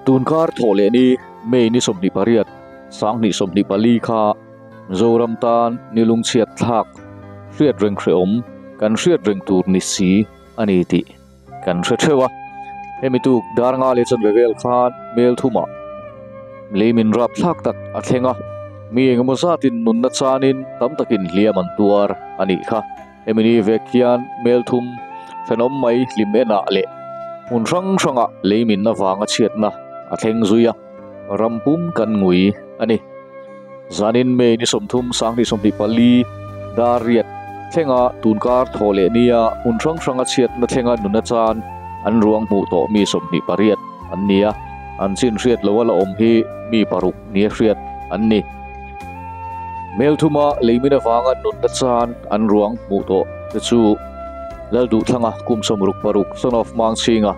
Tunkar thawh leh ni May ni 28, 2024 kha Mizoram tan ni lungchhiat thlak hriat reng hrehawm kan hriat reng tur ni si a ni tih kan hre theuh a. Hemi tuk dar nga leh chanve vel khan mel thumah lei min rap thlak tak a thleng a, mi engemaw zatin nunna chanin tam takin hliam an tuar a nih kha. Hemi ni vek hian mel thum thenawm mai hlim enah leh hmun hrang hrangah lei min avanga chhiatna a thleng zui a, ram pum kan ngui a ni. Zanin May ni 30 2024 dar riat thlenga tunkar thaw leh nia hmun hrang hranga chhiatna thlenga nuna chan an ruang hmuh tawh mi 28 an ni a, an chin hriat loa la awm hi mi paruk nia hriat an ni. Mel thuma leimin avanga nunna chan an ruang hmuh tawh te chu Lalduhthlanga kum 66 son of Mangchhinga,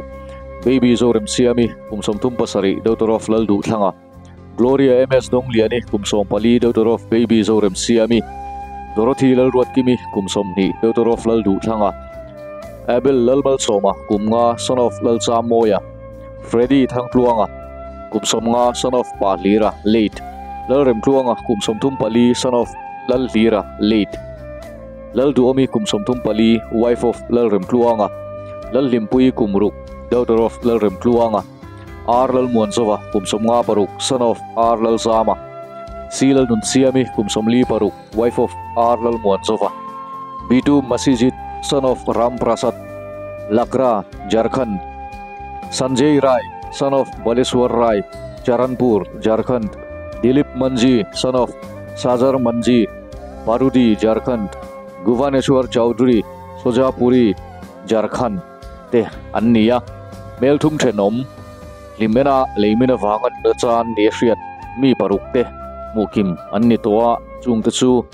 Baby Zoremsiami kum 37 daughter of Lalduhthlanga, Gloria MS Dongliani kum 14 daughter of Baby Zoremsiami, Dorothy Lalruatkimi kum 20 daughter of Lalduhthlanga, Abel Lalmalsawma kum 5 son of Lalchamawia, Freddy Thangtluanga kum 50 son of Pahlira late, Lalremtluanga kum 34 son of Lalhlira late, Lalduomi kum 34 wife of Lalremtluanga, Lalhlimpui kum 6 daughter of Lalremtluanga, R Lalmuanzova kum 56 son of R Lalzama, C Lalnunsiami kum 46 wife of R Lalmuanzova, B2 Masijit son of Ram Prasad, Lakra, Jharkhand, Sanjay Rai son of Baleshwar Rai, Charanpur, Jharkhand, Dilip Manji son of Sajar Manji, Parudi, Jharkhand, Bhuvaneshwar Chowdhury, Sojapuri, Jharkhand te an ni a. Mel thum thenawm hlimena leimin avanga nuna chan ni a hriat mi paruk te hmuhkim an ni tawh a, chung te chu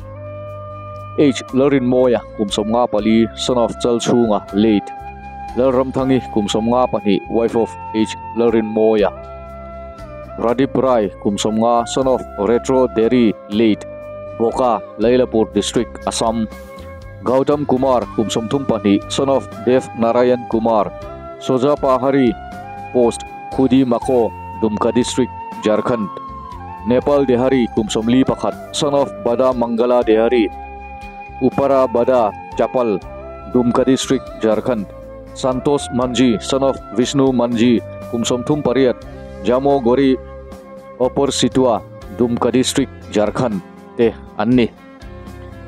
H Lalrinmawia kum 54 son of Chalchhunga late, Lalramthangi kum 52 wife of H Lalrinmawia, Radip Rai kum 50 son of Retro Deri late, Boka, Lailapur district, Assam, Gautam Kumar kum 32 son of Dev Narayan Kumar, Soja Pahari post Khudi Mako, Dumka district, Jharkhand, Nepal Dehari kum 41 son of Bada Mangala Dehari, Upara Bada Chapal, Dumka district, Jharkhand, Santosh Manji son of Vishnu Manji kum 38 Jamo Gori Opor Situa, Dumka district, Jharkhand te an ni.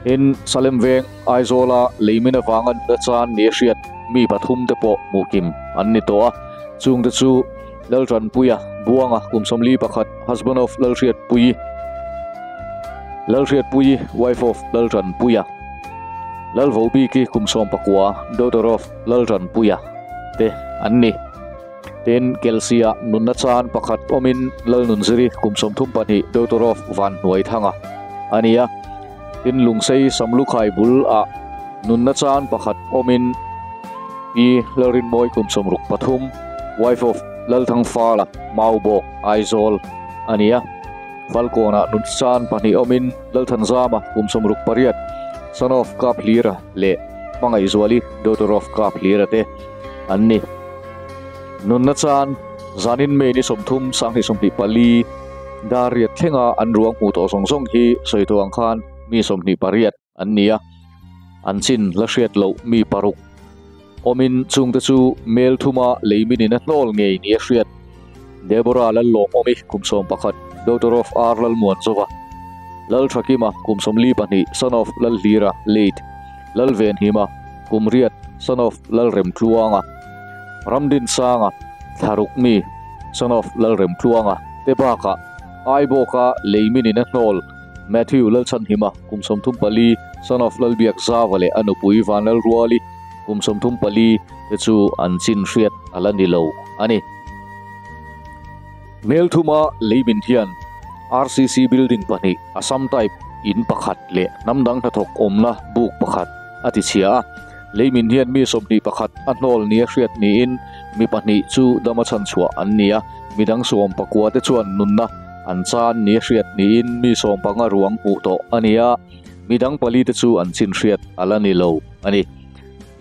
In Salem Veng Aizawla leimin avanga nuna chan ni a hriat mi pathum te pawh hmuhkim an ni tawh a, chung te chu Laltanpuia Buanga kum 41 husband of Lalhriatpuii, Lalhriatpuii wife of Laltanpuia, Lalvobiki kum 19 daughter of Laltanpuia te an ni. Tin, Kelsia nunna chan pakhat awmin Lalnunziri kum 32 daughter of Vanhnuaithanga a ni a. Tin, Lungsei Samlukhai bul ah nunna chan pakhat awmin Pi Lalrinmawi kum 63 wife of Lalthangfala Maubawk Aizawl a ni a. Falkawnah nun chan pahnih awmin Lalthanzama kum 68 son of Kaphlira leh Hmangaihzuali daughter of Kaphlira te an ni. Nunna chan zanin May ni 30 2024 dar riat thlenga an ruang hmuh tawh zawng zawng hi sawi tawh ang khan mi 28 an ni a, an chin la hriat loh mi paruk awmin chungte chu mel thuma leimin in a hnawl ngei ni a hriat. Deborah Lallawm awmi kum 11 daughter of R Lalmuanzova, Lalthakima kum 42 son of Lalhlira late, Lalvenhima kum 8 son of Lalremtluanga, Ramdin Sanga Thlaruk mi son of Lalremtluanga te bakah Aibawka leimin in a hnawl Matthew Lalchhanhima kum 34 son of Lalbiak Zava leh Anupui Vanlalruali kum 34 te chu an chin hriat ala ni lo a ni. Mel thuma leimin hian RCC building pahnih Assam type in pakhat leh hnamdang hnathawk awmna buk pakhat a ti chhia a. Leimin hian mi 21 a hnawl nia hriat niin mi pahnih chu dama chhan chhuah an ni a, midang 19 te chuan nunna an chan nia hriat niin mi 15 ruang hmuh tawh a ni a, midang pali te chu an chin hriat ala ni lo a ni.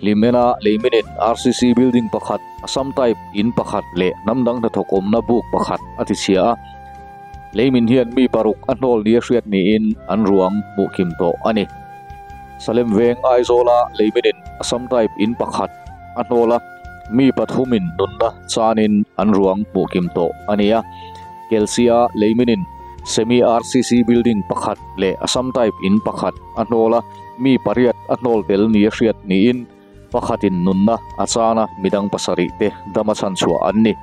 Hlimena Leiminin RCC building pakhat, Assam type in pakhat leh hnam dang hnathawk awmna buk pakhat a ti chhia a. Leimin hian mi paruk a hnawl nia hriat niin an ruang hmuh kim tawh a ni. Salem veng Aizawla Leiminin Assam type in pakhat a hnawl a, mi pathumin nunna chanin an ruang hmuh kim tawh a ni a. Kelsia Leiminin Semi RCC building pakhat leh Assam type in pakhat a hnawl a, mi pariat a hnawl tel nia hriat niin pakhatin nunna a chan a, midang pasarih te dam a chhanchhuah an ni.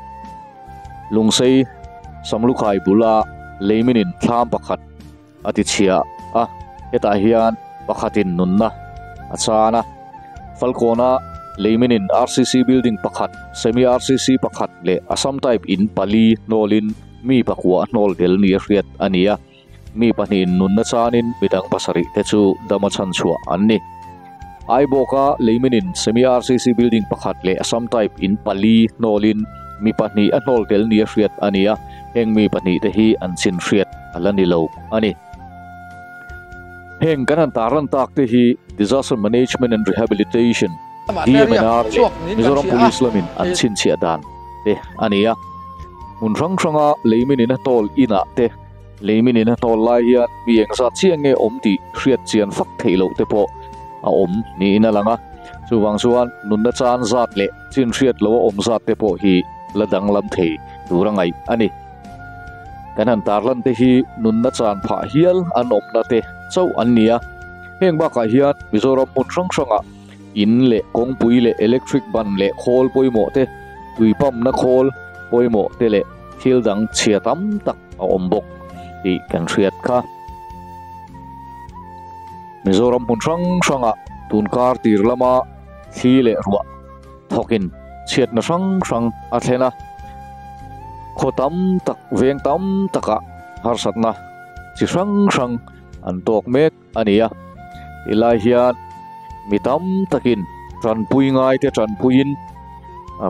Lungsei Samlukhai bula Leiminin thlam pakhat a ti chhia a, hetah hian pakhatin nunna a chan a. Falkawna Leiminin RCC building pakhat, Semi RCC pakhat leh Assam type in pali hnawlin mi pakua a hnawl tel nia hriat a ni a. Mi pahnihin nunna chanin midang pasarih te chu dama chhanchhuah an ni. Aibawka Leiminin Semi RCC building pakhat leh Assam type in pali hnawlin mi pahnih a hnawl tel nia hriat a ni a, heng mi pahnih te hi an chin hriat a la ni lo a ni. Heng kan han tarlan tak te hi Disaster Management and Rehabilitation, DMNR, leh Mizoram Police lamin an chhinchhiah dan te a ni a. Hmun hrang hranga Leiminin a hnawl inah te, Leimin in a hnawl lai hian mi engzat chiah nge awm tih hriat chian fak theih loh te pawh a awm niin a lang a, chuvang chuan nunna chan zat leh chin hriat loh a awm zat te pawh hi la danglam thei tur a ngaih a ni. Kan han tarlan te hi nunna chan phah hial an awmna te chauh an ni a, heng bakah hian Mizoram hmun hrang hrangah in leh kawngpui leh electric ban leh khawl pawimawh te, tui pump-na khawl pawimawh te leh thil dang chhia tam tak a awm bawk tih kan hriat kha. Mizoram hmun hrang hrangah tunkar tir lama thli leh ruah thawkin chhiatna hrang hrang a thlen a, khaw tam tak veng tam takah harsatna chi hrang hrang an tawk mek a ni a. Tilai hian mi tam takin tanpui ngai te tanpuiin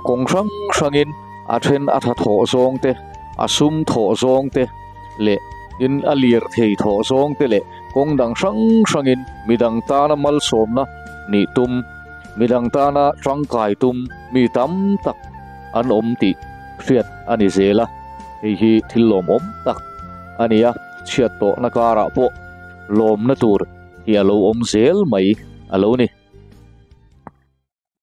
kawng hrang hrangin a then a tha thawh zawng te a sum thawh zawng te leh tin a lir thei thawh zawng te leh kawng dang hrang hrangin midang tana malsawmna nih tum midang tana tangkai tum mi tam tak an awm tih hriat a ni zel a hei hi thil lawmawm tak a ni a chhiat tawhna karah pawh lawmna tur hi a lo awm zel mai a lo ni.